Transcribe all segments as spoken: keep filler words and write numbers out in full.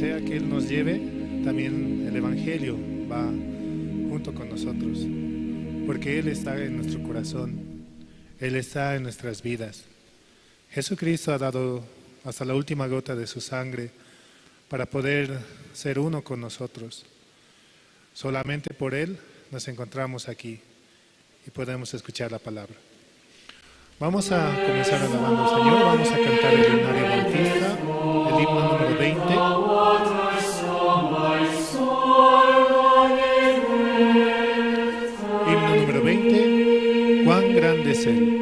Sea que Él nos lleve, también el Evangelio va junto con nosotros, porque Él está en nuestro corazón, Él está en nuestras vidas. Jesucristo ha dado hasta la última gota de su sangre para poder ser uno con nosotros. Solamente por Él nos encontramos aquí y podemos escuchar la palabra. Vamos a comenzar alabando al Señor. Vamos a cantar el himnario bautista, el himno número veinte. Himno número veinte. Cuán grande es Él.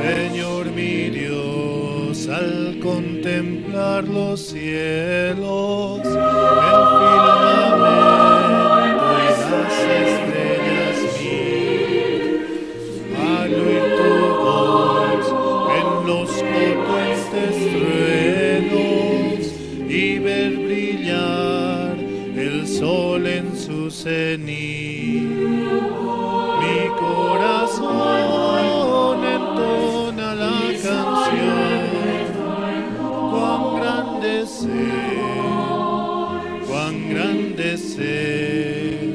Señor mi Dios, al contemplar los cielos, el firmamento y las estrellas vi, al oír tu voz en los potentes truenos y ver brillar el sol en su cenit. Mi corazón entona la canción. Cuán grande es Él, cuán grande es Él.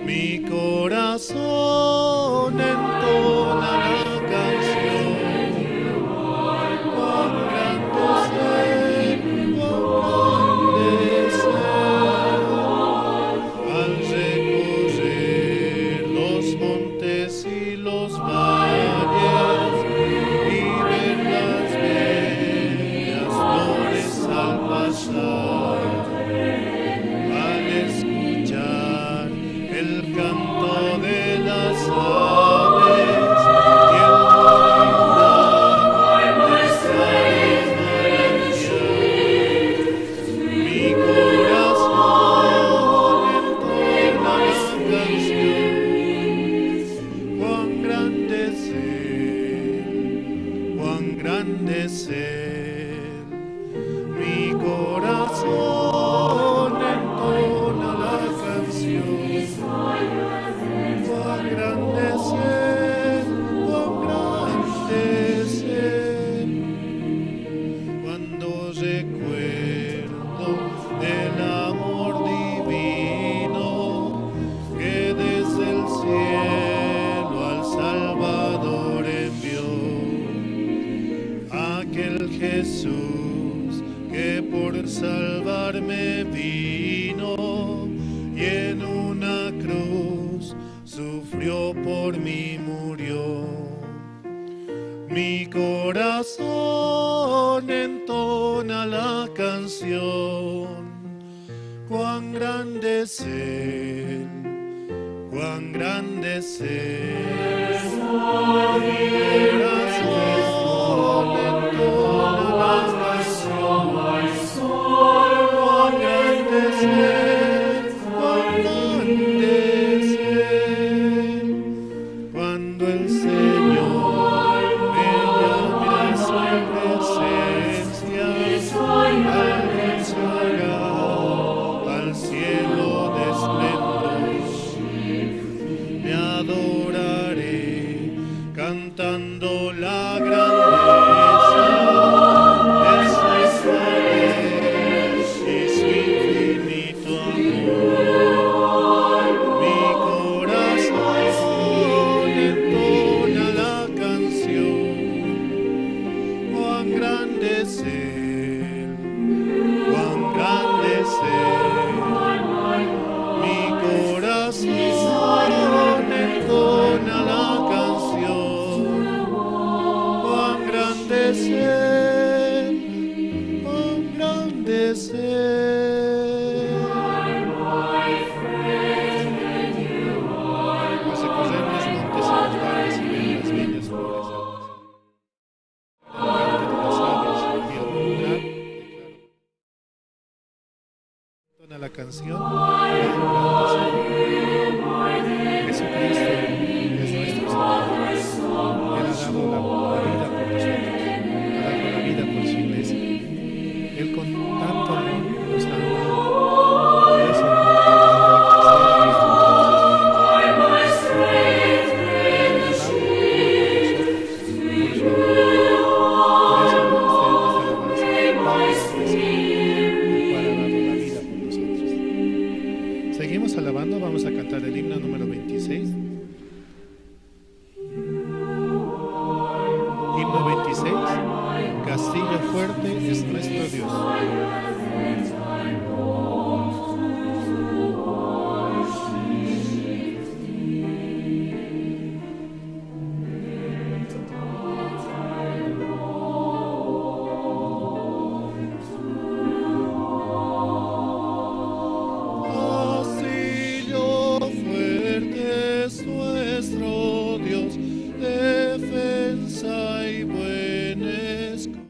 Mi corazón entona la canción. Cuán grande es Él, cuán grande es Él. Al recorrer los montes y los valles y ver las bellas flores al pasar, al escuchar el canto de las aves y el murmurar de las aves. Mi corazón entona la canción. Cuán grande es Él, cuán grande es Él. Mi corazón entona la canción. Cuán grande es Él, cuán grande es Él. Cuando recuerdo el amor divino que desde el cielo al Salvador envió, aquel Jesús que por salvarme vino y en una cruz sufrió, por mí murió. Mi corazón entona la canción. Cuán grande es Él, cuán grande es Él. Mi corazón entona la canción. Cuán grande es Él, cuán grande es Él. Cuando el Señor me llame a su presencia, al descargar al cielo de esplendor, le adoraré cantando la grandeza de su poder y su infinito amor. Mi corazón entona la canción. Cuán grande es Él, cuán grande es Él. Mi corazón entona la canción. Cuán grande es Él, cuán grande es Él. Al recorrer los montes y los valles y ver las bellas flores al pasar, al canto de las aves y el murmurar, declaro. Entona la canción. Jesucristo es nuestro Salvador. Él ha dado la, la vida por nosotros. Ha dado la vida por su iglesia. Él con tanto amor nos ha amado. Por eso, Himno veintiséis. Castillo fuerte es nuestro Dios. Castillo fuerte es nuestro Dios, defensa y buen escudo.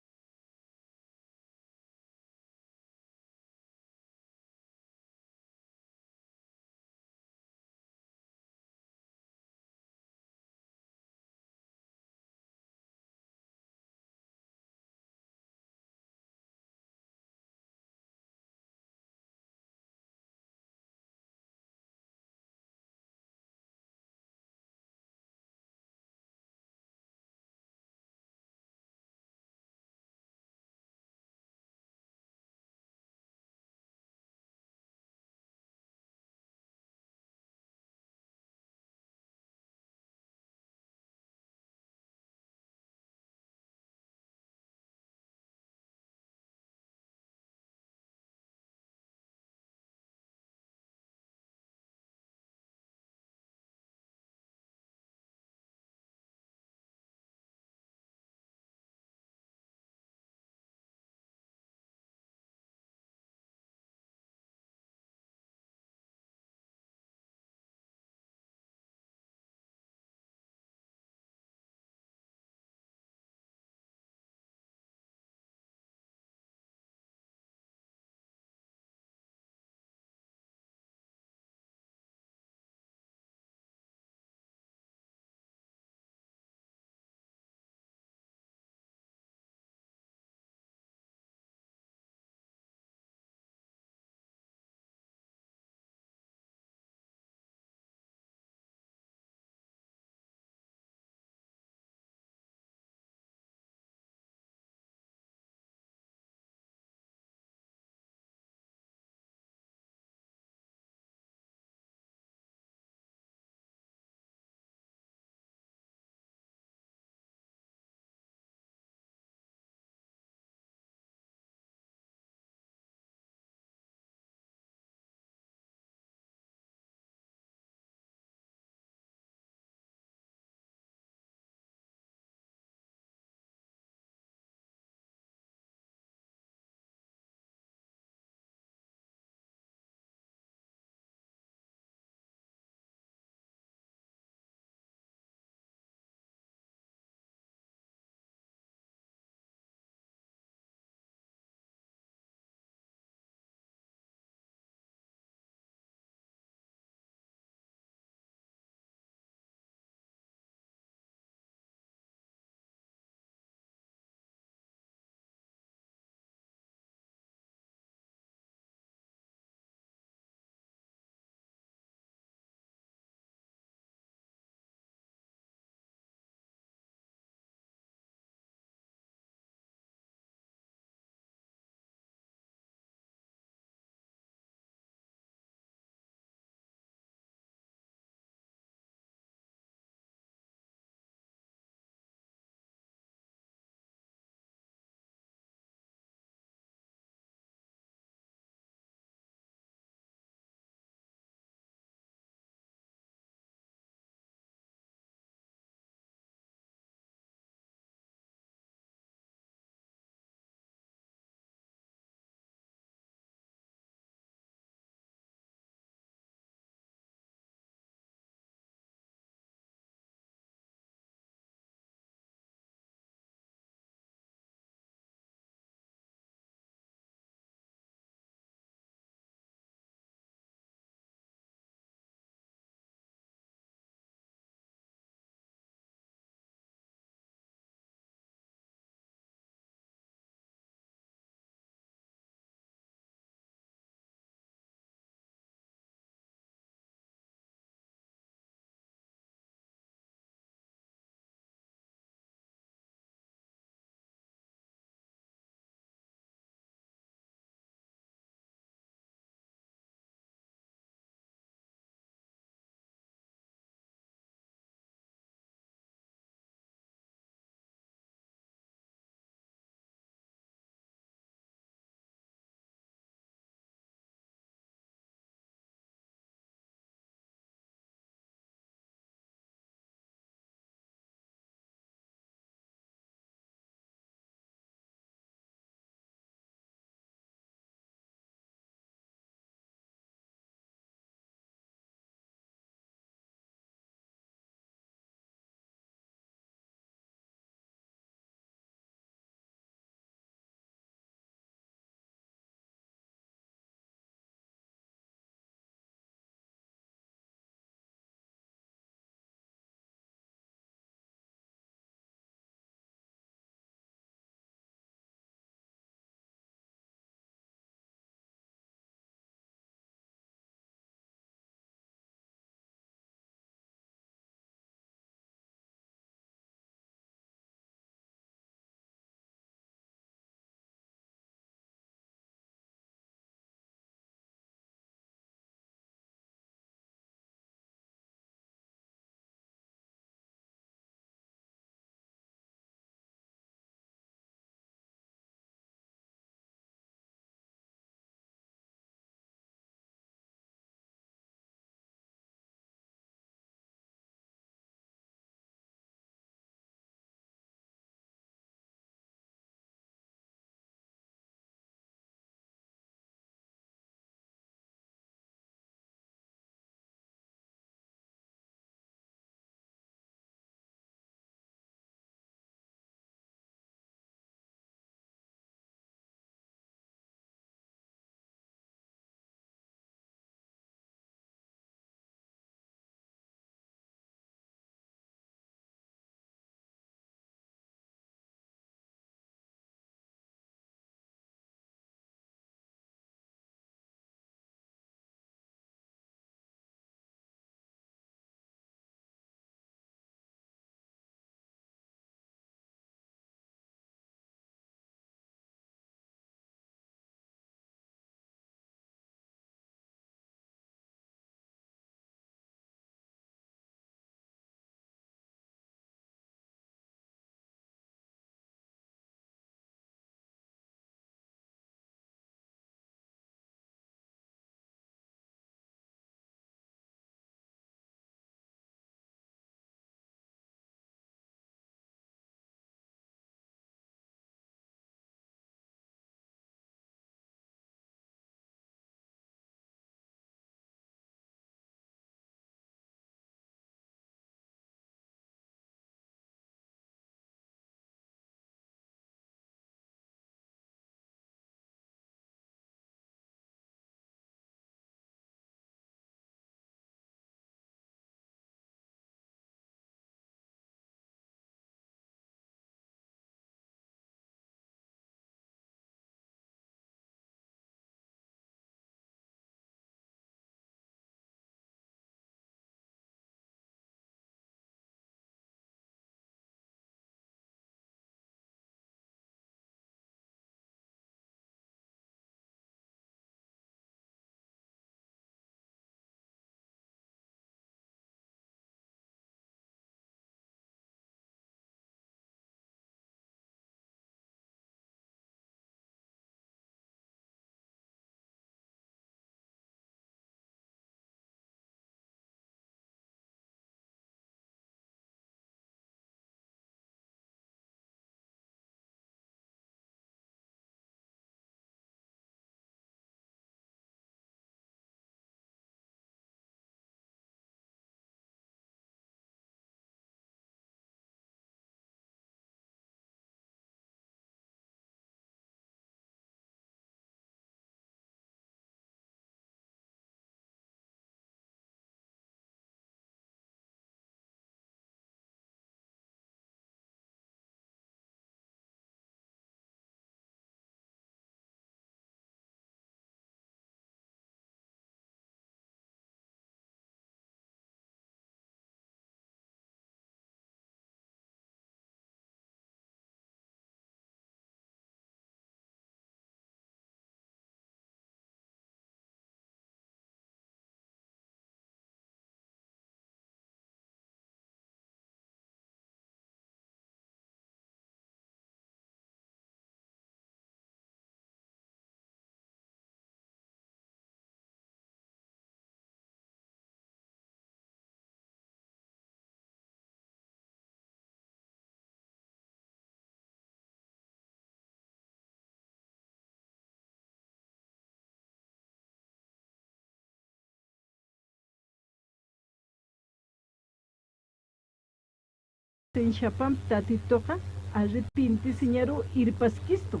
Pacienciapamp Tatituxa arrepentisiñaru irpaskistu.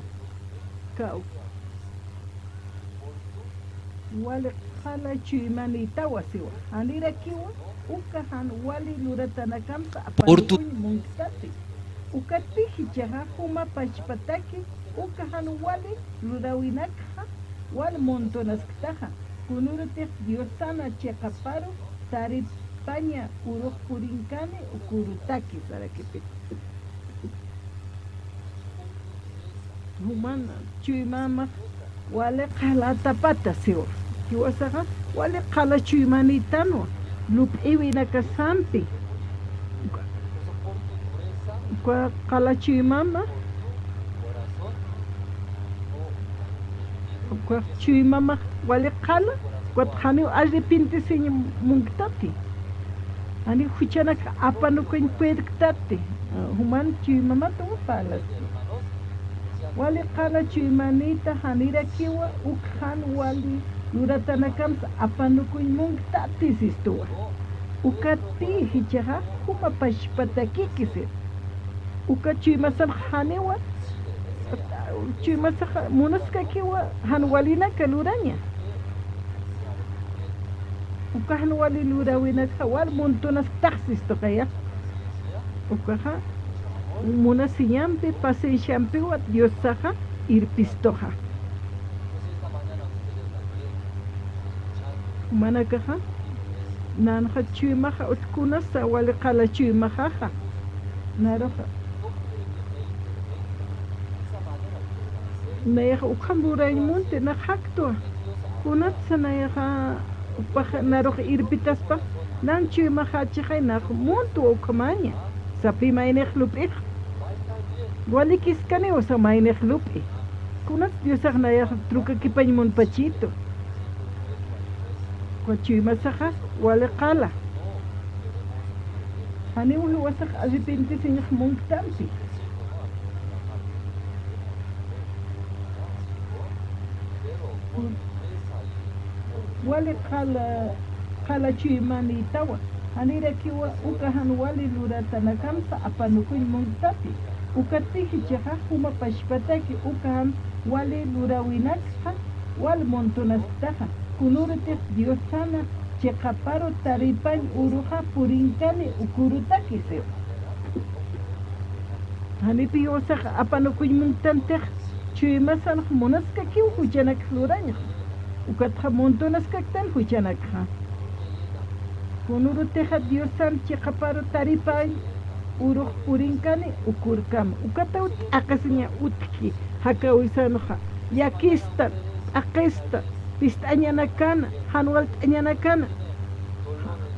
Kaw. Wali qala chuymanïtawa siwa. Janirakiwa uka jan wali luratanakamsa apanukuñ munktati. Ukatpï jichhaxa juma pachpataki uka jan wali luräwinakxa wal montonasktaxa. Kunürutix Diosana chiqaparu taripaña urux purinkani ukurutaki sarakipï. Juman chuymamax wali qalatapata siwa. Jiwasaxa wali qala chuymanïtanwa lup'iwinakasampi. Uka qala chuymama, uka chuymamax wali qala, ukat janiw arrepentisiñ munktati. Janiw juchanak apanukuñ puedktati. Juman chuymamata upalas. Wali qala chuymanïta janirakiwa uk jan wali luratanakamsa apanukuñ munktati sistuwa. Ukatpï jichhaxa juma pachpatakiki sir. Uka chuymasan janiwa, chuymasaxa munaskakiwa jan walinaka luraña. Uka jan wali luräwinakxa wal montonasktax sistuxaya. Ukaxa munasiñampi, pacienciampiwa Diosaxa irpistuxa. Jumanakaxa nanxa chuymaxa utjkunasa wali qala chuymaxaxa. Naruxa nayaxa ukham lurañ munti, nax jaktwa. Kunatsa nayaxa jupax narux irpitaspa, nan chuymaxächixay nax muntwa ukhamaña. Sapï maynix lup'ix. Walikiskaniwa sa maynix lup'i. Kunats Diosax nayax trukakipañ munpachitu. Uka chuymasaxa wali qala. Janiw jiwasax arrepentisiñax munktampi. Wali qala, qala chuymanïtawa. Janirakiwa uka jan wali luratanakamsa apanukuñ munktati. Ukatpï jichhaxa juma pachpataki uka jan wali luräwinakxa wal montonasktaxa. Kunürutix Diosana chiqaparu taripañ uruxa purinkani ukurutaki siwa. Janipï Diosax apanukuñ munktantix chuymasanx munaskakiw juchanakx lurañxa. Ukatxa montonaskaktan juchanakxa. Kunürutixa Diosan chiqaparu taripañ urux purinkani ukurkama. Ukataw t'aqhisiña utji, jakäwisanxa llakista, t'aqhista, pist'añanakana, jan walt'añanakana.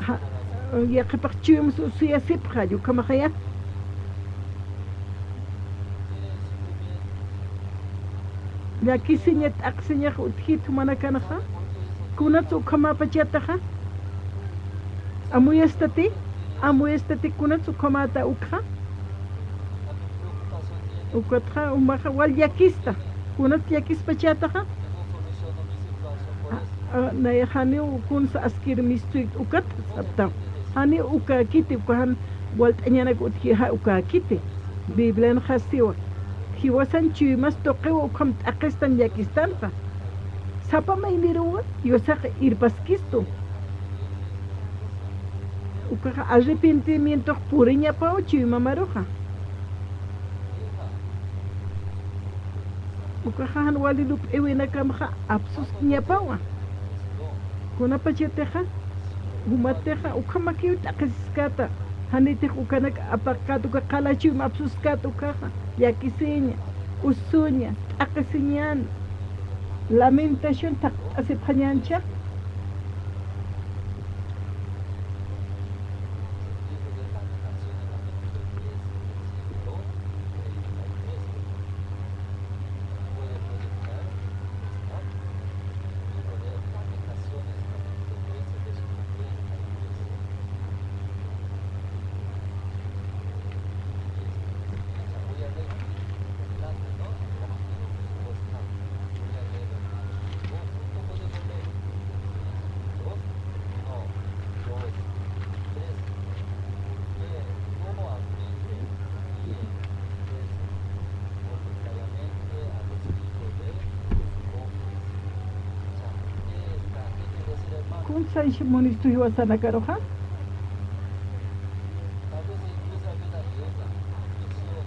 Ja, yaqhipax chuymas usuyasipxa, ukhamaxaya. Llakisiña, t'aqhisiñax utjit jumanakanxa. Kunats ukhamäpachataxa. Amuyastati, amuyastati kunats ukhamäta ukxa. Ukatxa jumaxa wal llakista. Kunats llakispachataxa. A, a, nayax janiw kunsa askir mistuykt ukat saptaw. Janiw ukäkiti, uka jan walt'añanak utji, ja ukäkiti. Biblianxa siwa. Jiwasan chuymas tuqiwa ukham t'aqhistan llakistanxa. Sapa mayniruwa Diosax irpaskistu. Ukaxa arrepentimientox puriñapaw chuymamaruxa. Ukaxa jan wali lup'iwinakamxa apsuskiñapawa. Kunapachatixa, jumatixa ukhamakiw t'aqhisiskäta, janitix ukanak apaqkät, uka qala chuyma apsuskäta ukaxa, llakisiña, usuña, t'aqhisiñan, Lamentación thaqt'asipxañäncha. Sayshi munistu jiwasanakaruxa.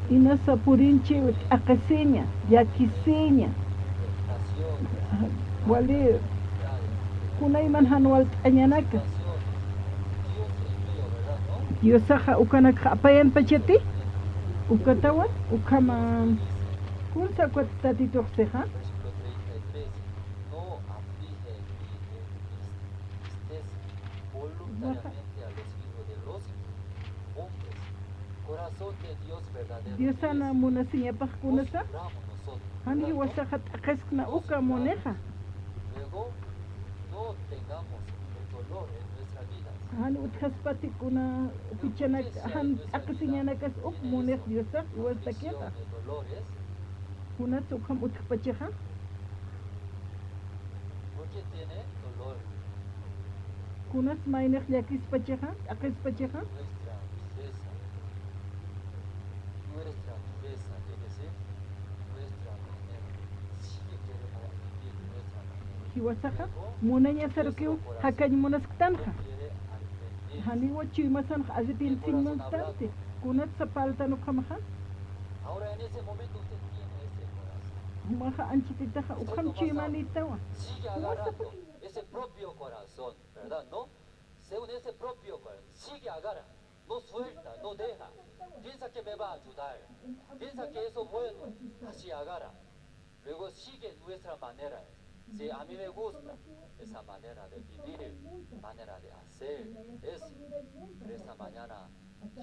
Inasa purinchi t'aqisiña, llakisiña. Wali kunayman jan walt'añanaka. Diosaxa ukanakxa apayan pachati, ukatawa, ukhama, kunsa ukat Tatitux sixa. Voluntariamente a los hijos de los hombres. Corazón de Dios verdadero. Diosana munasiñapax kunasa. Jan jiwasaxa t'aqiskna uka munixa. Luego, no tengamos el dolor en nuestra vida. Jan utjaspati kuna juchanak jan t'aqisiñanakas uk munix Diosax jiwasatakix. Kunats ukham utjpachixa. ¿Por qué tiene dolor? Kunas maynix llakispachixa, t'aqispachixa. Nuestra dureza. Nuestra dureza, es decir, nuestra manera. Sí que queremos vivir nuestra manera. Jiwasaxa, munañasarukiw jakañ munasktanxa. Janiwa chuymasanx arrepentisiñ munktanti. Kunatsa parltan ukhamaxa. Ahora en ese momento usted tiene ese corazón. Jumaxa anchhititaxa ukham chuymanïtawa. Sigue agarrando ese propio corazón, ¿verdad? ¿No? Según ese propio corazón, sigue agarra, no suelta, no deja. Piensa que me va a ayudar. Piensa que eso bueno, así agarra. Luego sigue nuestra manera. Si a mí me gusta esa manera de vivir, manera de hacer, es, pero esta mañana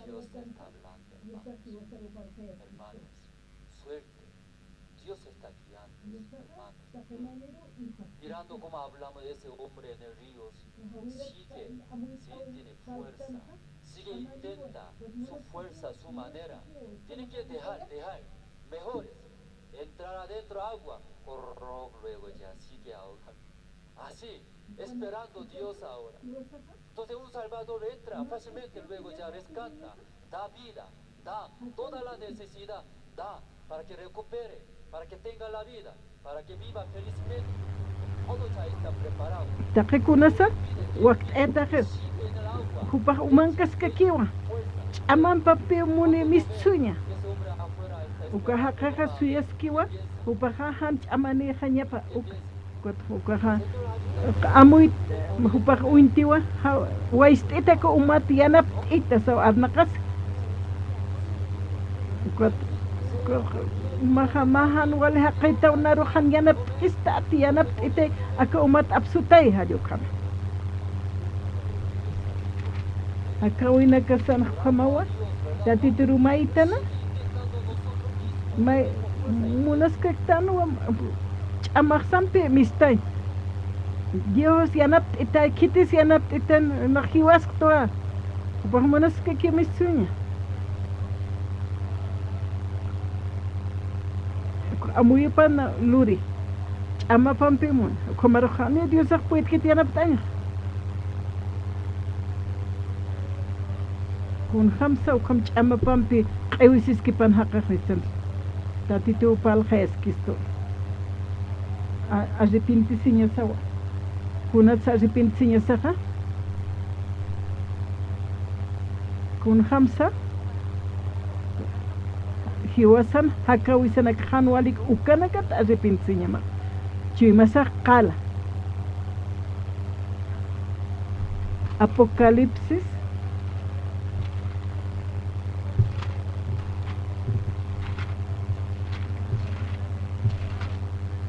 Dios está hablando, hermanos. Hermanos, suelte. Dios está guiando, hermanos. Mirando cómo hablamos de ese hombre en el río, sigue, sí, tiene fuerza, sigue, intenta su fuerza, su manera. Tiene que dejar, dejar. Mejores. Entrar adentro agua, corro, luego ya sigue ahogando. Así, esperando Dios ahora. Entonces un Salvador entra fácilmente, luego ya rescata, da vida, da toda la necesidad, da para que recupere, para que tenga la vida, para que viva felizmente. Todo ya está preparado. Taqi kunasa, wakt'aya taqi. Jupax umankaskakiwa. Ch'amampampiw muni mistsuña. Uka jaqixa suyaskiwa, jupaxa jan ch'amanïxañapa. Uka, ukaxa, amuy, jupax uñtiwa, ja, wayst'ita aka umat yanapt'ita saw arnaqas. Ukat, ukaxa, maxa, mä jan wali jaqïtaw naru jan yanapt'istati, yanapt'itay, aka umat apsutay, jall ukhama. Akawinakasan ukhamawa, Tatituru maytana, may, munaskaktanwa, ch'amaxsampi mistay. Dios yanapt'itay, khitis yanapt'itan, nax jiwasktwa. Jupax munaskaki mistsuña. Amuyupan luri. Ch'amapampi mun. Ukhamarux janiw Diosax puytkit yanapt'aña. Kunjamsa ukham ch'amapampi q'iwisiskipan jaqix nistan. Tatituw parlxayaskistu. A, arrepentisiñasawa. Kunatsa arrepentisiñasaxa. Kunjamsa jiwasan jakawisanakax jan walik ukanakat arrepentisiñamax. Chuymasax qala. Apocalipsis,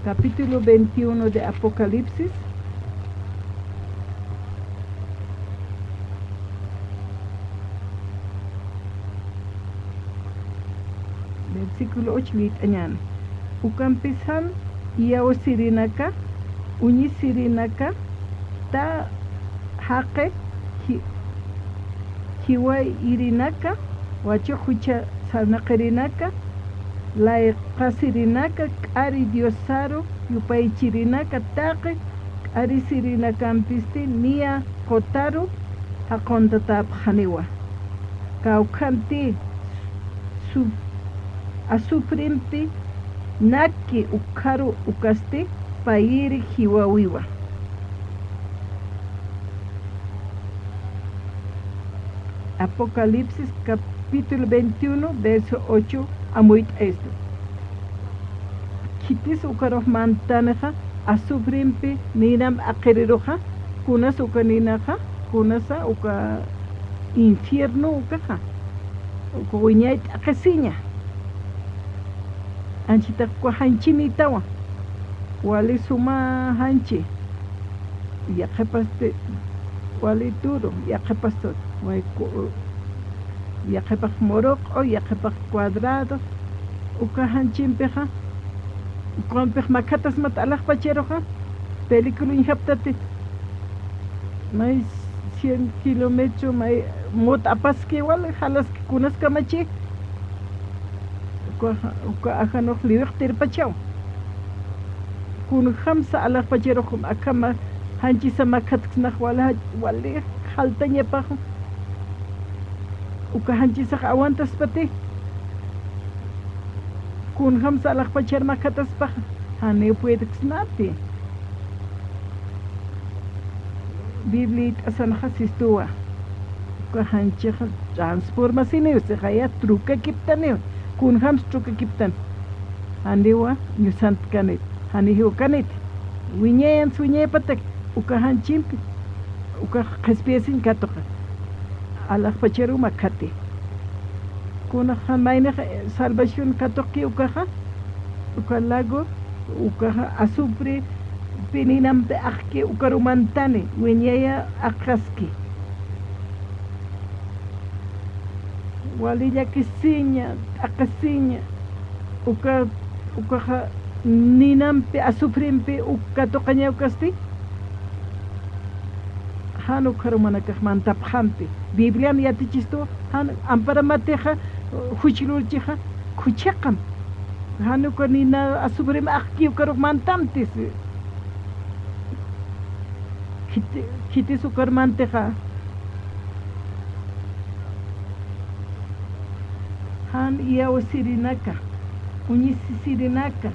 capítulo veintiuno de Apocalipsis, versículo ocho liyt'añäni. Ukampis jan iyawsirinaka, uñisirinaka, ta jaqi ji-, jiwayirinaka, wachux jucha sarnaqirinaka, layqasirinaka, k'ari Diosaru yupaychirinaka, taqi k'arisirinakampsti niya qutaru jaquntatäpxaniwa. Kawkhanti su-, azufrempi naki ukharu ukasti payiri jiwawiwa. Apocalipsis capítulo veintiuno, verso ocho, amuyt'aystu. Khitis ukarux mantanixa, azufrempi ninam aqiriruxa, kunas uka ninaxa, kunasa uka infierno ukaxa, uka wiñay t'aqhisiña. Anchitax uka janchinïtawa. Wali suma janchi. Yaqhipasti wali duro, yaqhipasti may ku-, yaqhipax muruq'u, yaqhipax cuadrado. Uka janchimpixa, ukampix makhatasmat alaxpacharuxa, película uñjaptati. May cien kilómetro, may mut apaski wali, jalaski kunas kamachi. Uka, uka ajanux liwiqtirpachaw. Kunjamsa alaxpacharux akhama janchisa makhatksnax wali, wali jaltañapax. Uka janchisax aguantaspati. Kunjamsa alaxpachar makhataspax, janiw puedksnati. Bibliayt'asanxa sistuwa. Uka janchix transformasiniw, sixaya trukakiptaniw. Kunjams trukakiptan. Janiwa ñusantkanit, jani jiwkanit. Wiñayans wiñaypatak, uka janchimpi, uka qhispiyasiñ katuqa. Alaxpacharu makhati. Kunaxa maynixa salvación katuqki ukaxa, uka lago, ukaxa azufre, pininampi aqki ukaru mantani, wiñaya aqaski. Wali llakisiña, t'aqisiña, uka, ukaxa ninampi, azufrempi, uk katuqañaw kasti, jan ukharumanakax mantapxampi. Biblian yatichistu, jan amparamatixa, juch lurchixa, khuchhaqam. Jan uka nina azufrem aqki ukarux mantamtis. Khiti-, khitis ukar mantixa. Jan iyawsirinaka, uñisisirinaka,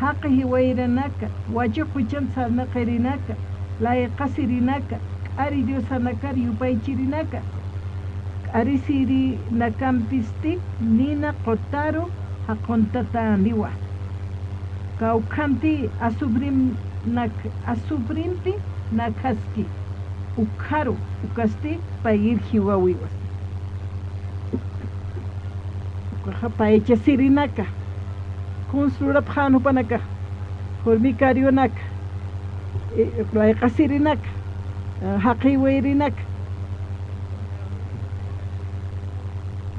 jaqi jiwayirinaka, wachuq juchan sarnaqirinaka, layqasirinaka, k'ari diosanakar yupaychirinaka, k'arisirinakampsti nina qutaru jaquntatäniwa. Kawkhanti azufrem nak-, azufrempi nakhaski, ukharu, ukasti payir jiwawiwa. Ukaxa payachasirinaka. Kuns lurapxän jupanakax, formicarionaka, e, layqasirinaka, e, jaqi jiwayirinaka.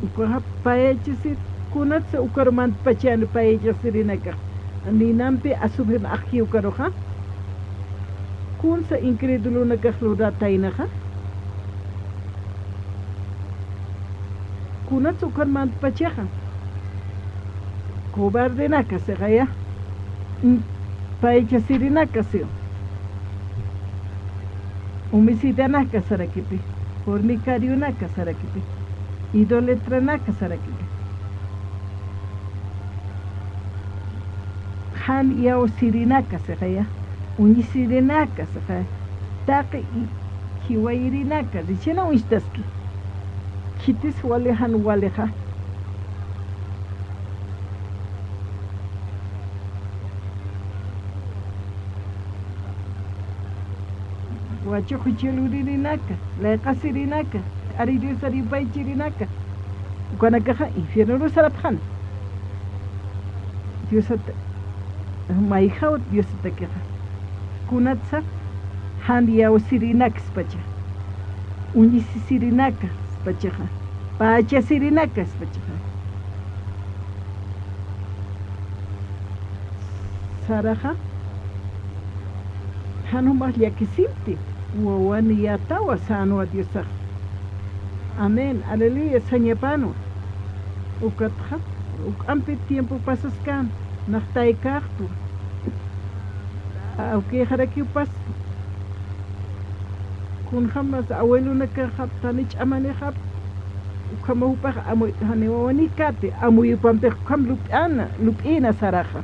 Ukaxa payachasir, kunatsa ukaru mantpachäni payachasirinakax. Ninampi azufrem aqki ukaruxa. Kunsa incrédulonakax lurataynaxa. Kunatsa ukar mantpachaxa. Cobardenaka sixaya. Mm, payachasirinaka siw. Homicidanaka sarakipi, formicarionaka sarakipi, idolatranaka sarakipi. Jan iyawsirinaka sixaya, uñisirinaka sixaya, taqi i-, jiwayirinaka, richina uñstaski. Khitis wali jan walixa. Wachuq jucha luririnaka, layqasirinaka, k'ari diosar yupaychirinaka, ukanakaxa infiernoru sarapxan. Diosat, mayjaw diosatakixa. Kunatsa jan iyawsirinakaspacha, uñisisirinakaspachaxa, pachasirinakaspachaxa. Saraxa, jan jumax llakisimpi, wawaniyätawa sänwa Diosax. Amén, aleluya, sañapanwa. Ukatxa, juk'ampi tiempo pasaskän, nax taykäxtu. Awkïxarakiwpas, kunjamas abuelonakaxap, tani ch'amanixap, ukhama jupax amuy, janiw wawanïkati, amuyupampix ukham lup'ana, lup'ina saraxa.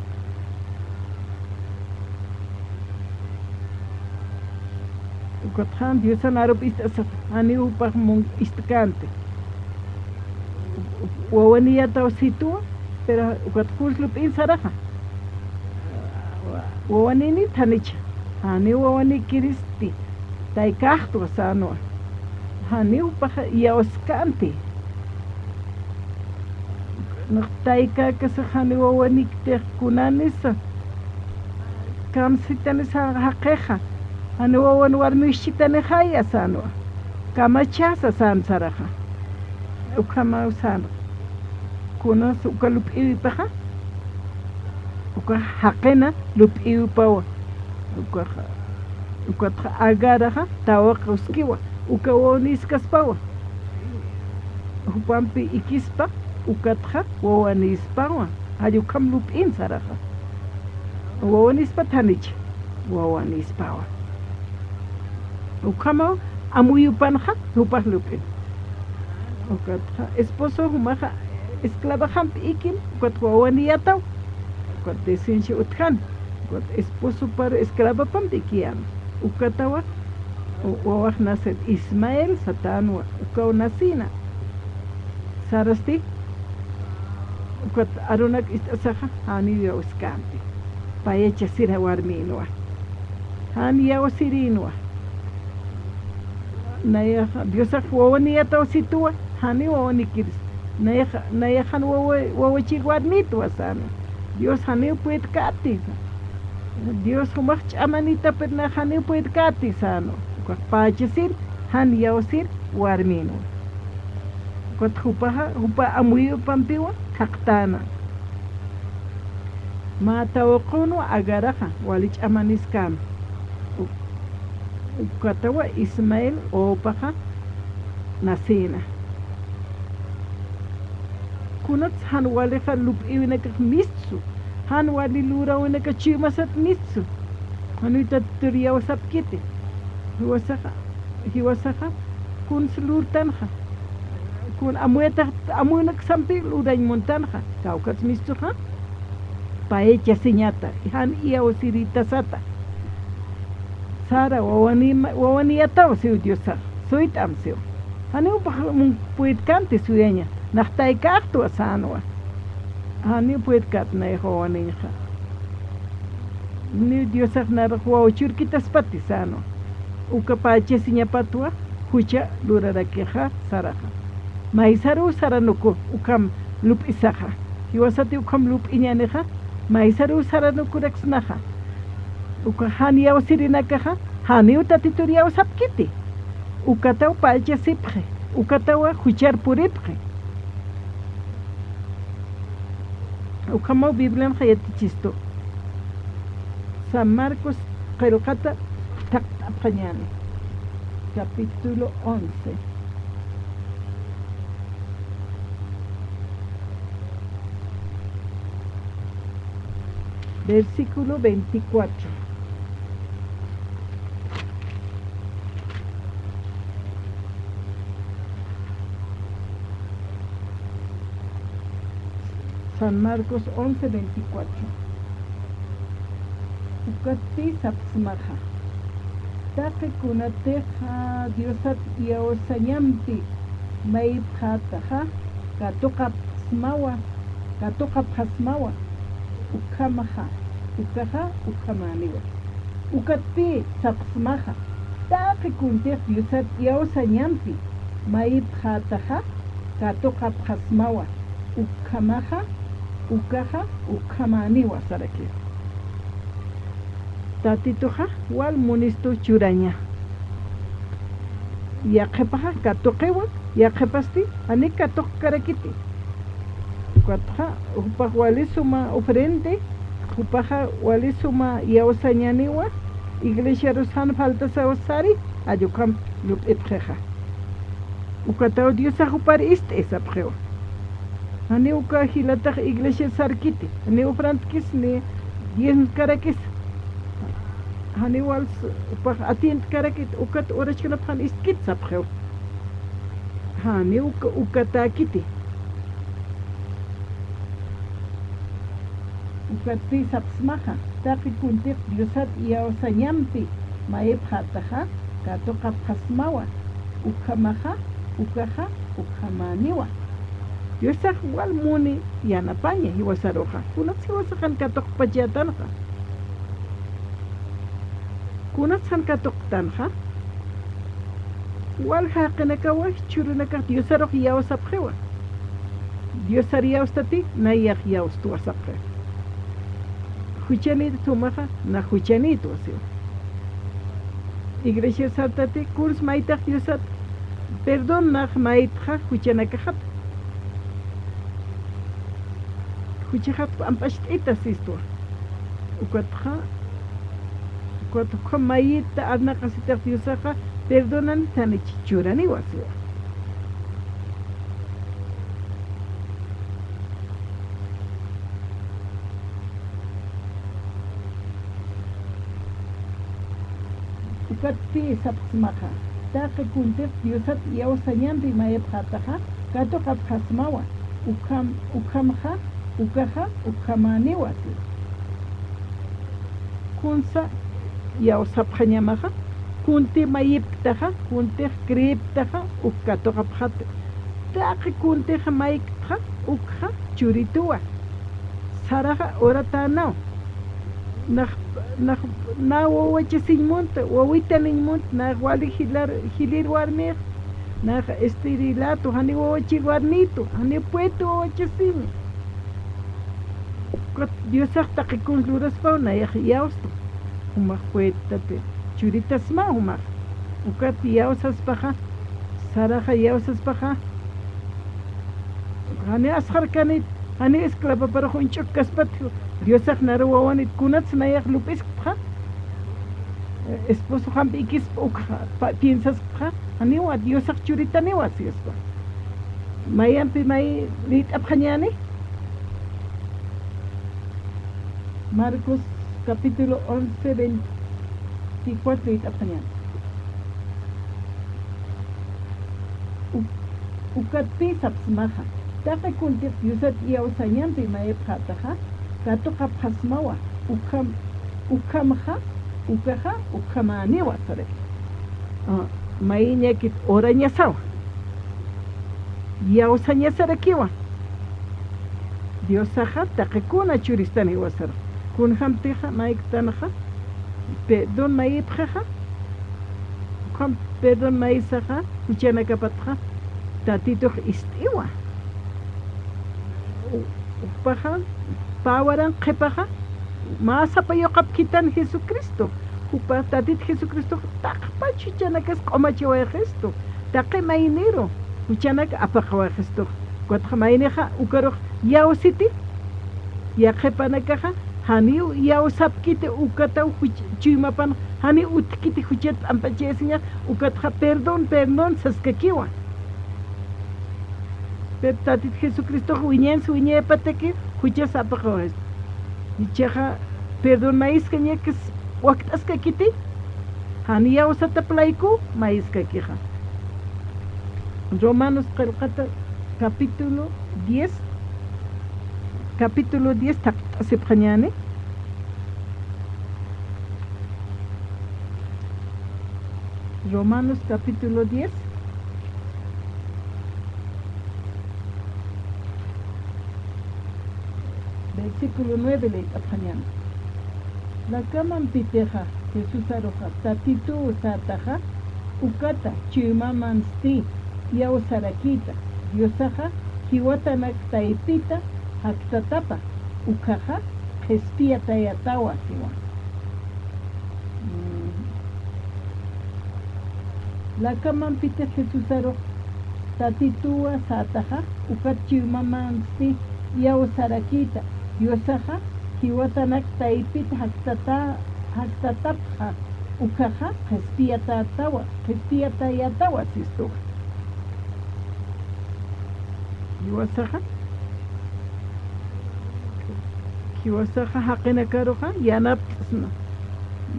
Ukatxa Diosan arup ist'asa, janiw jupax mun ist'känti. Wawaniyataw situwa, pero ukat kuns lup'in saraxa. Wawanini thanicha, janiw wawanikiristi, taykäxtwa sänwa. Janiw jupax iyawskänti. Nax taykäkasa janiw wawaniktix kunanisa. Kamsitanisa jaqixa. Janiw wawan warmiw jichhitanixaya sänwa. Kamachasa sän saraxa. Ukhamaw sän. Kunas uka lup'iwipaxa. Uka jaqina lup'iwipawa. Ukaxa, ukatxa Agaraxa tawaqaskiwa. Uka wawaniskaspawa. Jupampi ikispa, ukatxa wawanispawa. Jall ukham lup'in saraxa. Wawanispa thanicha, wawanispawa. Ukhamaw amuyupanxa, jupax lup'in. Ukatxa esposo jumaxa esclavajampi ikin, ukat wawaniyataw. Ukat descendencia utjan. Ukat esposo para esclavapampi ikiyäna. Ukatawa, u-, wawax nacer Ismael satänwa, ukaw nacina. Sarasti, ukat arunak ist'asaxa, janiw iyawskänti. Payachasira warminwa. Jan iyawsirïnwa. Nayaxa, Diosax wawaniyataw situwa, janiw wawanikiris. Nayaxa, nayaxan wawa, wawachir warmitwa sänwa. Dios janiw puedkäti. Dios jumax ch'amanitapir nax janiw puedkäti sänwa. Ukax pachasir, jan iyawsir warminwa. Ukat jupaxa, jupa amuyupampiwa thaqtäna. Mä tawaqunwa Agaraxa, wali ch'amaniskäna. U-, ukatawa Ismael upaxa nacina. Kunats jan walixa lup'iwinakax mistsu, jan wali luräwinakax chuymasat mistsu. Janiw Tatitur iyawsapkiti. Jiwasaxa, jiwasaxa, kuns lurtanxa. Kun amuyatax, amuyunaksampi lurañ muntanxa. Kawkats mistuxa. Payachasiñata, jan iyawsiritasata. Sara, wawanima, wawaniyataw siw Diosax, suyt'am siw. Janiw pax mun puedkänti suyaña, nax taykäxtwa sänwa. Janiw puedkät nayax wawaniñxa. Niw Diosax narax wawa churkitaspati sänwa. Uka pachasiñapatwa jucha lurarakixa saraxa. Maysaruw saranuku ukham lup'isaxa. Jiwasati ukham lup'iñänixa, maysaruw saranukuraksnaxa. Uka jan iyawsirinakaxa, janiw Tatitur iyawsapkiti. Ukataw pachasipxi, ukatawa juchar puripxi. Ukhamaw Biblianxa yatichistu. San Marcos qillqata thaqt'apxañäni. Capítulo once. Versículo veinticuatro. San Marcos once veinticuatro. Ukatpï sapxsmaxa. Taqi kunatix Diosat iyawsañampi mayipxätaxa, katuqapxsmawa, katuqapxasmawa, ukhamaxa, ukaxa, ukhamäniwa. Ukatpï sapxsmaxa, taqi kuntix Diosat iyawsañampi mayipxätaxa, katuqapxasmawa, ukhamaxa, ukaxa, ukhamäniwa sarakiwa. Tatituxa wal munistu churaña. Yaqhipaxa katuqiwa, yaqhipasti jani katuqkarakiti. Ukatxa, jupax wali suma ofrende, jupaxa wali suma iyawsañäniwa, iglesiarus jan faltasaw sari, jall ukham lup'ipxixa. Ukataw Diosax jupar ist'i sapxiwa. Janiw uka jilatax iglesia sarkiti, janiw ofrandkis ni diezmkarakis. Janiw wals jupax atiendkarakit, ukat urachkunap jan istkit sapxiwa. Janiw uka, ukatäkiti. Ukatpï sapxsmaxa, taqi kuntix Diosat iyawsañampi mayipxätaxa, katuqapxasmawa, ukhamaxa, ukaxa, ukhamäniwa. Diosax wal muni yanapaña jiwasaruxa. Kunats jiwasaxan katuqpachätanxa. Kunats jan katuqtanxa. Wal jaqinakawa, jichhürunakax Diosarux iyawsapxiwa. Diosar iyawstati, nayax iyawstwa sapxi. Juchanïtwa jumaxa, na juchanïtwa siwa. Iglesia sartati, kuns maytax Diosat perdón nax maytxa juchanakaxat. Juchaxat p'amp'acht'ita sistwa. Ukatxa, ukat ukham mayita arnaqasitax Diosaxa, perdonanit janich churaniwa siwa. Ukatpï sapxsmaxa, taqi kuntix Diosat iyawsañampi mayipxätaxa, katuqapxasmawa, ukham, ukhamxa, ukaxa, ukhamäniwa siwa. Kunsa iyawsapxañamaxa, kunti mayipktaxa, kuntix creepktaxa, uk katuqapxati. Taqi kuntix mayipktxa, ukxa churituwa. Saraxa uratänaw. Nax, nax, na wawachasiñ munta, wawitaniñ munta, nax wali jilar, jilïr warmix, nax esterilitu, janiw wawachir warmitu, janiw puetu wawachasiña. Ukat Diosax taqi kuns luraspaw nayax iyawsta. Jumax puettati churitasma jumax. Ukat iyawsaspaxa, Saraxa iyawsaspaxa, janiw asxarkanit, janiw esclavaparux uñch'ukkaspati, Diosax naru wawanit, kunats nayax lup'iskpxa, esposoxampi ikispa ukxa, pa-, piensaskpxa, janiwa Diosax churitaniwa sispa. Mayampi may liyt'apxañäni. Marcos capítulo once, veinticuatro liyt'apxañäni. U-, ukatpï sapxsmaxa, taqi kuntix Diosat iyawsañampi mayipxätaxa, katuqapxasmawa, ukham, ukhamxa, ukaxa, ukhamäniwa saraki. Ah, mayiñakit urañasawa. Iyawsañasarakiwa. Diosaxa taqi kuna churistan jiwasarux. Kunjamtixa mayktanxa, perdón mayipxixa, ukham perdón mayisaxa, juchanakapatxa, Tatitux ist'iwa. U-, jupaxa, pä waranqa qhipaxa, mä sapa yuqapkitan Jesucristo. Jupa Tatit Jesucristox taqpach juchanakas q'umachawayxistu. Taqi mayniru juchanak apaqawayxistu. Ukatxa maynixa ukarux iyawsiti, yaqhipanakaxa, janiw iyawsapkiti ukataw juch-, chuymapan, janiw utjkiti juchat p'amp'achayasiñax, ukatxa perdón, perdón saskakiwa. Pero Tatit Jesucristox wiñans wiñayapataki juchas apaqawayxistu. Jichhaxa perdón mayiskañakis wakt'askakiti, jan iyawsatap layku mayiskakixa. Romanos qillqata capítulo diez, capítulo diez thaqt'asipxañäni. Romanos capítulo diez, versículo nueve liyt'apxañäni. Lakamampitixa Jesusaruxa Tatituw sätaxa, ukata chuymamansti iyawsarakïta, Diosaxa jiwatanak taypita jaktatapa, ukhaxa qhispiyatayatawa siwa. Mm. Lakamampitix Jesusarux Tatituwa sätaxa, ukat chuymamansti iyawsarakïta, Diosaxa jiwatanak taypit jaktata-, jaktatapxa, ukhaxa qhispiyatatawa, qhispiyatayatawa sistuxa. Jiwasaxa, jiwasaxa jaqinakaruxa yanapt'sna,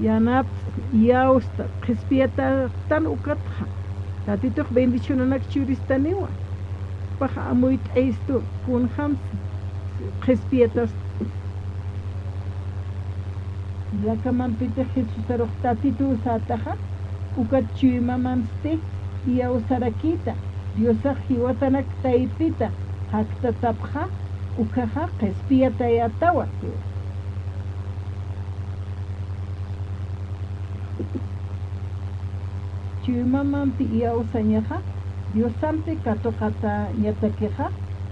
yanapt'sna, iyawsta, qhispiyatatan ukatxa. Tatitux bendicionanak churistaniwa. Jupax amuyt'ayistu, kunjams qhispiyatasta. Lakamampitix Jesusarux Tatituw sätaxa, Ukat chuymamansti iyawsarakïta, Diosax jiwatanak taypita jaktatapxa, ukhaxa qhispiyatayätawa, siwa. Chuymamampi iyawsañaxa, Diosampi katuqatañatakixa,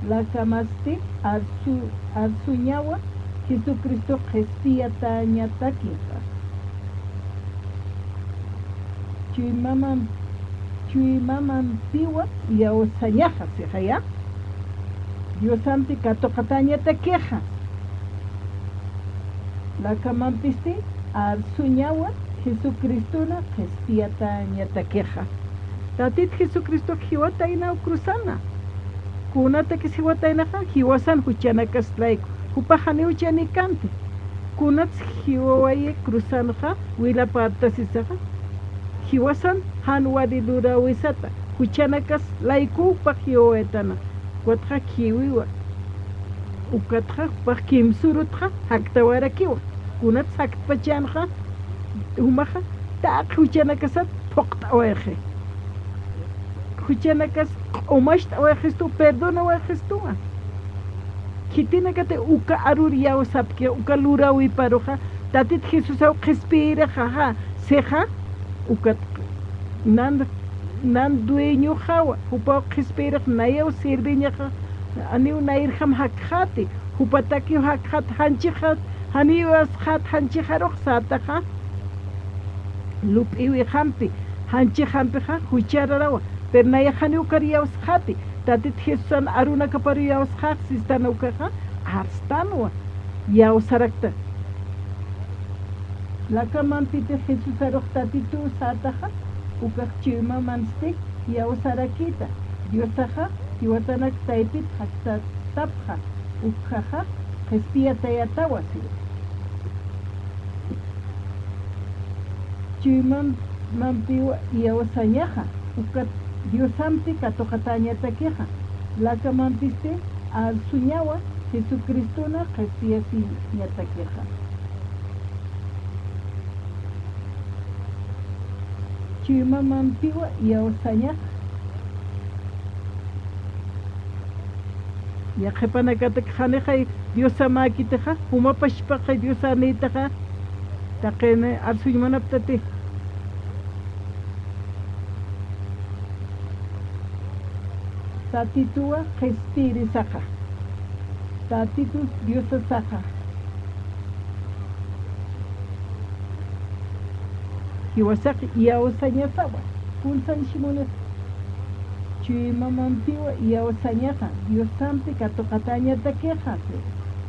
lakamasti arsu-, arsuñawa Jesucristo qhispiyatäñatakixa. Chuymamam-, chuymamampiwa iyawsañaxa, sixaya. Diosampi katuqatañatakixa. Lakamampisti arsuñawa Jesucristona qhispiyatäñatakixa. Tatit Jesucristox jiwataynaw cruzana. Kunatakis jiwataynaxa, jiwasan juchanakas layku. Jupax janiw chanikanti. Kunats jiwawayi cruzanxa, wilapartasisaxa. Jiwasan jan wali luräwisata. Juchanakas laykuw jupax jiwawaytana. Ukatxa khiwiwa. Ukatxa jupax kimsürutxa jaktawarakiwa. Kunats jaktpachanxa, jumaxa taqi juchanakasat phuqt'awayxi. Juchanakas q'umacht'awayxistu, perdonawayxistuwa. Khitinakati uka arur iyawsapki, uka luräwiparuxa, Tatit Jesusaw qhispiyirixa, sixa, ukat nan, nan dueñoxawa, jupaw qhispiyirix nayaw sirviñaxa, janiw nayirjam jakxäti, jupatakiw jakxät, janchixät, janiw iyawsxät, janchixarux sätaxa, lup'iwixampi, janchixampixa, juchararawa, pero nayax janiw ukar iyawsxäti, Tatit Jesusan arunakaparu iyawsxäx sistan ukaxa, arstanwa, iyawsarakta. Lakamampiti Jesusarux Tatituw sätaxa, ukax chuymamansti iyawsarakïta, Diosaxa jiwatanak taypit jaktatapxa, ukhaxa qhispiyatayätawa, siwa. Chuymamampiwa iyawsañaxa, ukat Diosampi katuqatañatakixa, lakamampisti arsuñawa Jesucristona qhispiyasiñatakixa. Chuymamampiwa iyawsañaxa. Yaqhipanakatak janixay Diosamäkitixa, jumapachpaqay Diosänïtaxa, taqini arsuñmanaptati. Tatituwa qhispiyirisaxa. Tatitus Diosasaxa. Jiwasax iyawsañasawa. Kunsanchi munix. Chuymamampiwa iyawsañaxa, Diosampi katuqatañatakixa, siwa.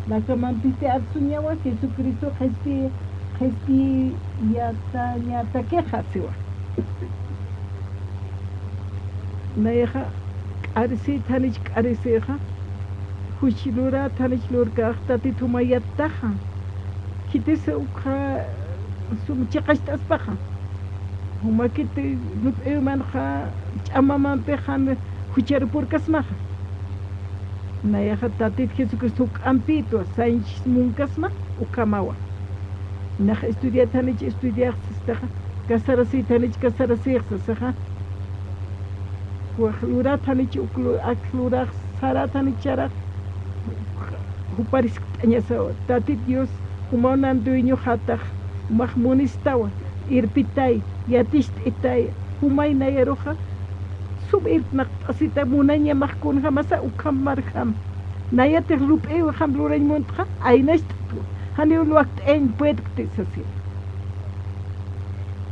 Lakamampisti arsuñawa Jesucristo qhispi-, qhispiyatañatakixa, siwa. Nayaxa k'arisït janich k'arisïxa, juch lurät janich lurkäx, Tatit juma yattaxa. Khitis ukxa sum chiqacht'aspaxa. Jumakiti lup'iwimanxa ch'amamampixa juchar purkasmaxa. Nayaxa Tatit Jesucristo juk'ampïtwa, sañch munkasma ukhamawa. Nax estudiat janich estudiax sistaxa, casarasït janich casarasïx sasaxa. Wax lurat janich uk lu-, ak lurax, sarat janich sarax, jupar jiskt'añasawa. Tatit Dios, jumaw nan dueñoxätax, jumax munistawa, irpitay, yaticht'itay, jumay nayaruxa, sum irpnaqt'asita munañamax kunjamasa ukham marjam. Nayatix lup'iwixam lurañ muntxa, aynacht'twa, janiw luwakt'ayañ puedkti sasina.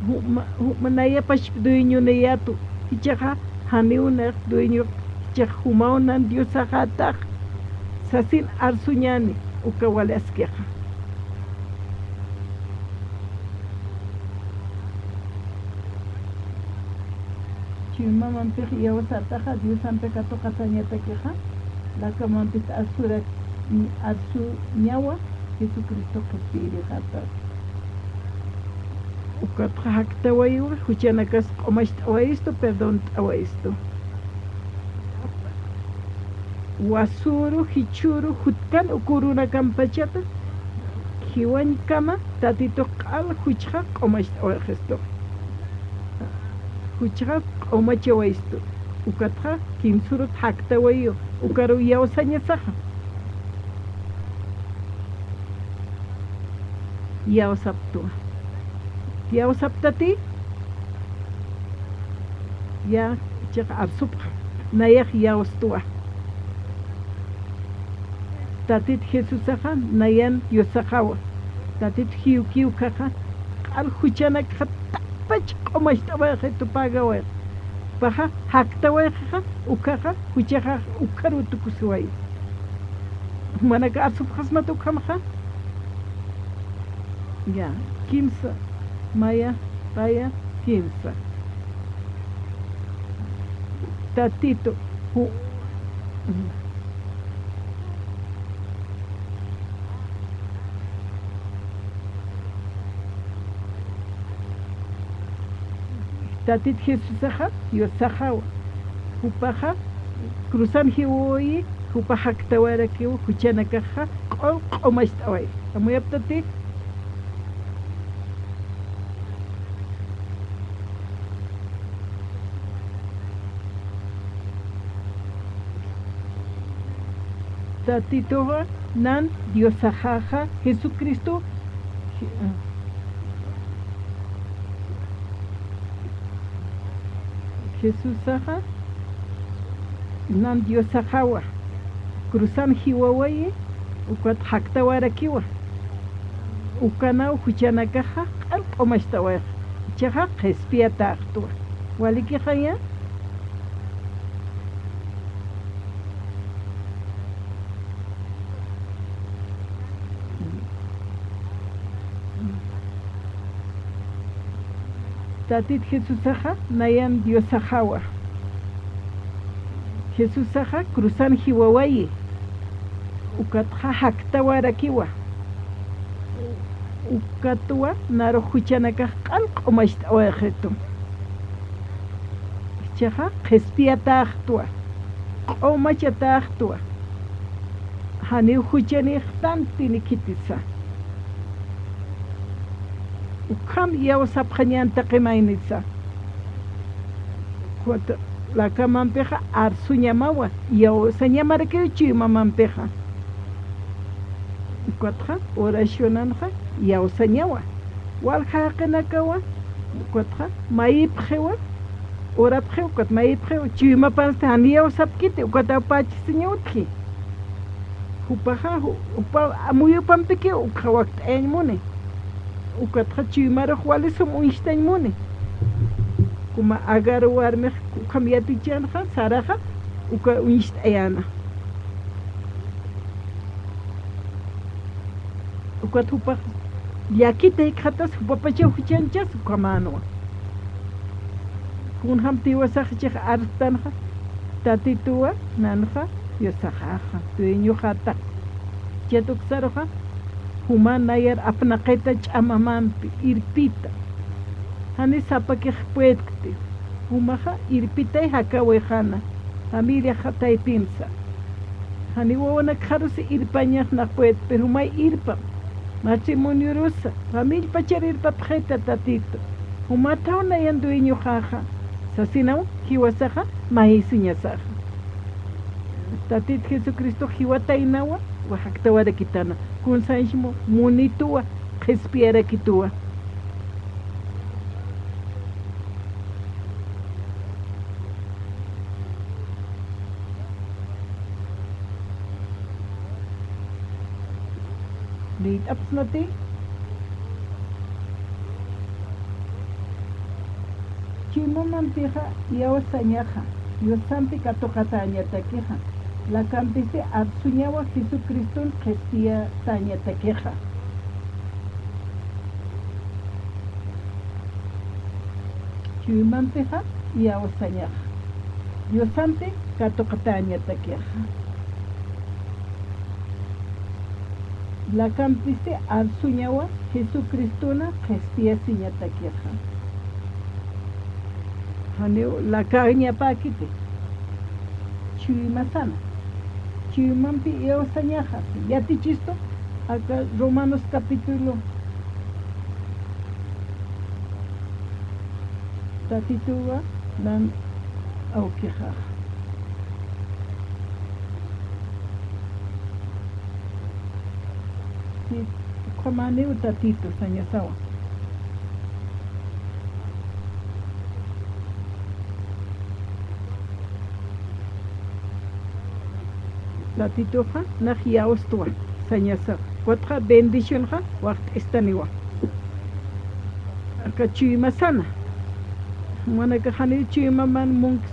Juma, juma nayapach dueño niyätu, jichhaxa janiw nax dueño, jichhax jumaw nan Diosaxätax, sasin arsuñäni, uka wali askixa. Chuymamanpix iyawsätaxa, Diosampi katuqatañatakixa, lakamampit arsurak, arsuñawa, Jesucristo qhispiyirixätax. Ukatxa jaktawayiwa, juchanakas q'umacht'awayistu, perdont'awayistu. Wasüru, jichhüru, jutkan uk urunakampachata, jiwañkama, Tatitux q'al juchxa q'umacht'awayistu. Juchxa q'umachawaystu, ukatxa kimsürut jaktawayu, ukaru iyawsañasaxa. Iyawsaptuwa. Iyawsaptati, ya, chiqa arsupxa, nayax iyawstuwa. Tatit Jesusaxa nayan Diosaxawa. Tatit jiwkiwkhaxa q'al juchanakxa tapach q'umachtawayaxitu pagaway. Paxa jaktawayxixa, ukhaxa juchaxax ukharu tukusiway. Jumanaka arsupxasmat ukhamxa. Ya, kimsa, maya, paya, kimsa. Tatitu, ju-, Tatit Jesusaxa Diosaxawa. Jupaxa cruzan jiwawayi, jupa jaktawarakiwa, juchanakaxa q'u-, q'umachtawayi. Amuyaptati. Tatituxa nan Diosaxaxa Jesucristo, Je-, Jesusaxa nan Diosaxawa, cruzan jiwawayi, ukat jaktawarakiwa. Ukanaw juchanakaxa q'al q'umachtawayax, jichhaxa qhispiyatäxtwa. Walikixaya. Tatit Jesusaxa nayan Diosaxawa. Jesusaxa cruzan jiwawayi. Ukatxa jaktawarakiwa. Ukatwa narux juchanakax q'al q'umachtawayaxitu. Jichhaxa qhispiyatäxtwa, q'umachatäxtwa. Janiw juchanix tanti ni khitisa. Ukham iyawsapxañan taqi maynisa. Ukat lakamampixa arsuñamawa, iyawsañamarakiw chuymamampixa. Ukatxa oracionanxa iyawsañawa. Walja jaqinakawa, ukatxa mayipxiwa, urapxiw, ukat mayipxiw, chuymapansti jan iyawsapkiti, ukat apachisiña utji. Jupaxa, ju-, jupa amuyupampiki ukxa wakt'ayañ muni. Ukatxa chuymarux wali sum uñstañ muni. Kuma Agar warmix ukham yatichanxa, Saraxa uka uñst'ayäna. Ukat jupax llakita jikxatas, jupapachaw juchanchas ukhamänwa. Kunjamti jiwasax jichhax arstanxa, Tatituwa nanxa Diosaxaxa, dueñoxata. Jichhat uksaruxa, juma nayar apnaqita ch'amamampi irpita. Jani sapakix puedkti. Jumaxa irpitay jakawixana, familiaxa taypimsa. Jani wawanakxarusi irpañax nax puedkti, pero jumay irpam. Matrimoniorusa, familiapachar irpapxita Tatitu. Jumathaw nayan dueñoxaxa, sasinaw jiwasaxa mayisiñasaxa. Tatit Jesucristox jiwataynawa, jakt'awarakitana. Kunsañsmu munituwa, qhispiyarakituwa. Liyt'apxsnati. Chuymamampixa iyawsañaxa, Diosampi katuqatäñatakixa, lakampisti arsuñawa Jesucriston qhispiyatäñatakixa. Chuymampixa iyawsañaxa, Diosampi katuqatäñatakixa. Lakampisti arsuñawa Jesucristona qhispiyasiñatakixa. Janiw lakañapäkiti. Chuymasana. Chuymampi iyawsañaxa. Yatichistu aka Romanos capítulo Tatituwa nan awkixa. Si, ukhamaniw Tatitu sañasawa. Tatituxa nax iyawstwa sañasa. Ukatxa bendicionxa waxt'istaniwa. Aka chuymasana. Jumanakax janiw chuymaman munks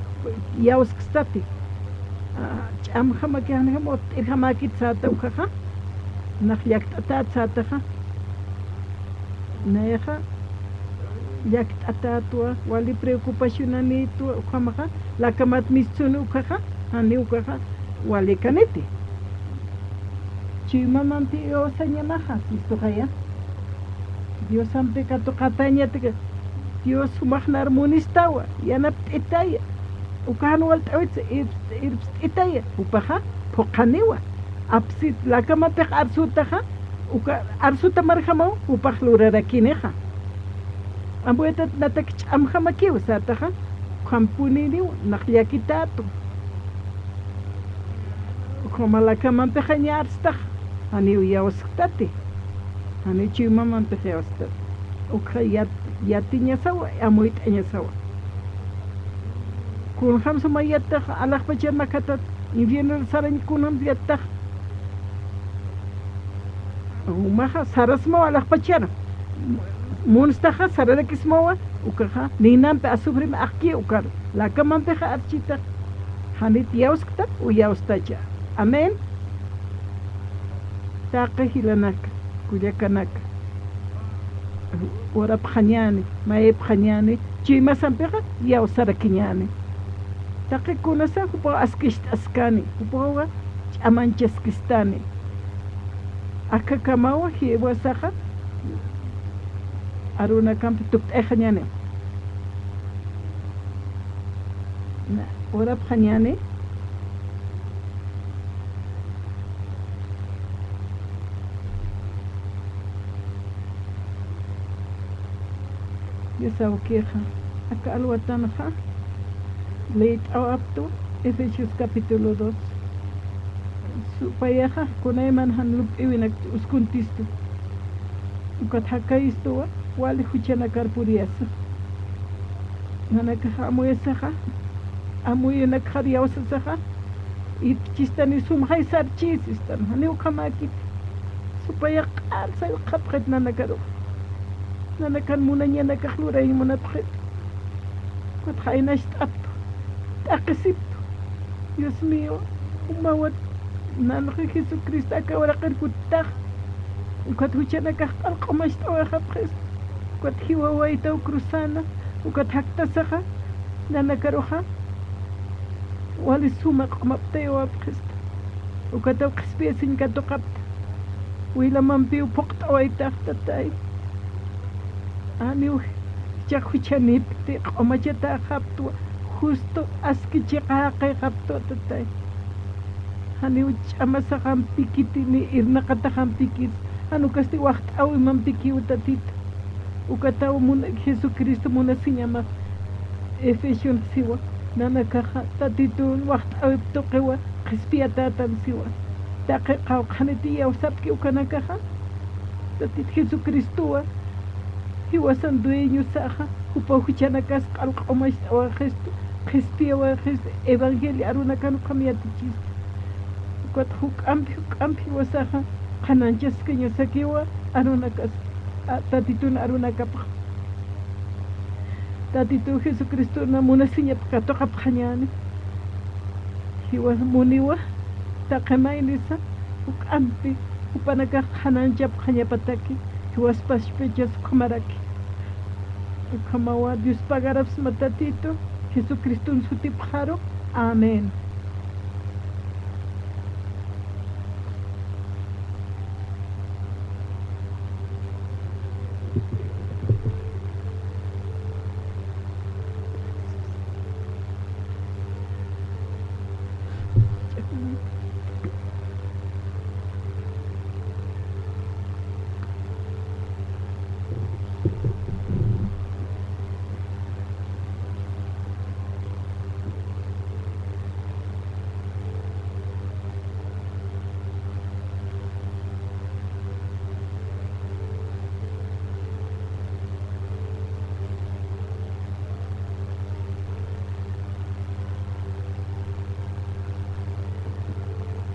iyawskstati. A, ch'amjamakix janjam utt'irjamäkit säta ukaxa. Nax llakt'atat sätaxa. Nayaxa llakt'atätwa, wali preocupacionanïtwa, ukhamaxa, lakamat mistsuni ukaxa, janiw ukaxa, walikaniti. Chuymamampi iyawsañamaxa, sistuxaya. Diosampi katuqatañatak, Dios jumax nar munistawa, yanapt'itaya. Uka jan walt'awitsa, irps-, irpst'itaya, jupaxa, phuqhaniwa. Apsit, lakamatix arsutaxa, uka arsuta marjamaw, jupax lurarakinixa. Amuytat natak ch'amjamakiw sätaxa, ukhampuniniw, nax llakitätu. Ukhama lakamanpixa ña arstaxa, janiw iyawsktati. Janiw chuymamanpix iyawsktati. Ukxa yat-, yatiñasawa, amuyt'añasawa. Kunjam suma yattax, alaxpachar makhatat, infierno sarañ kunjam yattax. Jumaxa sarasmawa alaxpachar. Munstaxa sararakismawa, ukaxa, ninampi azufrem akki ukar. Lakamampixa architax. Janit iyawskta, u iyawstacha. Amén. Taqi jilanaka, kullakanaka. Urapxañäni, mayipxañäni, chuymasampixa iyawsarakiñäni. Taqi kunasa jupaw askicht'askani, jupawa ch'amanchaskistani. Akhakamawa jiwasaxa arunakampi tukt'ayxañäni. Na, urapxañäni. Dios awkixa, aka alwatanxa, leyt'aw aptu, Efesios capítulo dos. Supayaxa, kunayman jan lup'iwinak uskuntistu. Ukat jakayistuwa, wali juchanakar puriyasa. Nanakaxa amuyasaxa, amuyunakxar iyawsasaxa, irpchistani sumxay sarchïsistan, janiw ukhamäkit. Supaya q'alsay qhapxit nanakarux. Nanakan munañanakax lurañ munapxit. Ukat jaynacht'aptu, t'aqhisiptu. Dios mío, jumawat nanxi Jesucristo aka uraqir kuttax. Ukat juchanakax q'al q'umacht'awayxapxista. Ukat jiwawaytaw cruzana. Ukat jaktasaxa nanakaruxa wali suma q'umaptayawapxista. Ukataw qhispiyasiñ katuqapta. Wilamampiw phuqt'awaytax, Tatay. Janiw jichhax juchanipti, q'umachatäxaptwa, justo aski chiqa jaqïxaptwa, Tatay. Janiw ch'amasaxampikiti, ni irnaqataxampikiti, jan ukasti waxt'äwimampikiw, Tatitu. Ukataw mun-, Jesucristo munasiñamax. Efesionx siwa, nanakaxa Tatitun waxt'äwip tuqiwa, qhispiyatätan siwa. Taqi qawqhaniti iyawsapki ukanakaxa, Tatit Jesucristowa, jiwasan dueñosaxa, jupaw juchanakas q'al q'umacht'awayxistu, qhispiyawayxistu, evangelio arunakan ukham yatichistu. Ukat juk'ampi, juk'ampi jiwasaxa, qhanañchaskañasakiwa, arunakas, a, Tatitun arunakapxa. Tatitu Jesucristona munasiñap katuqapxañäni. Jiwas muniwa, taqi maynisa, juk'ampi, jupanakax qhanañchapxañapataki, jiwas paschpachas ukhamaraki. Ukhamawa Dios pagarapxsma Tatitu, Jesucriston sutipxaru. Amén.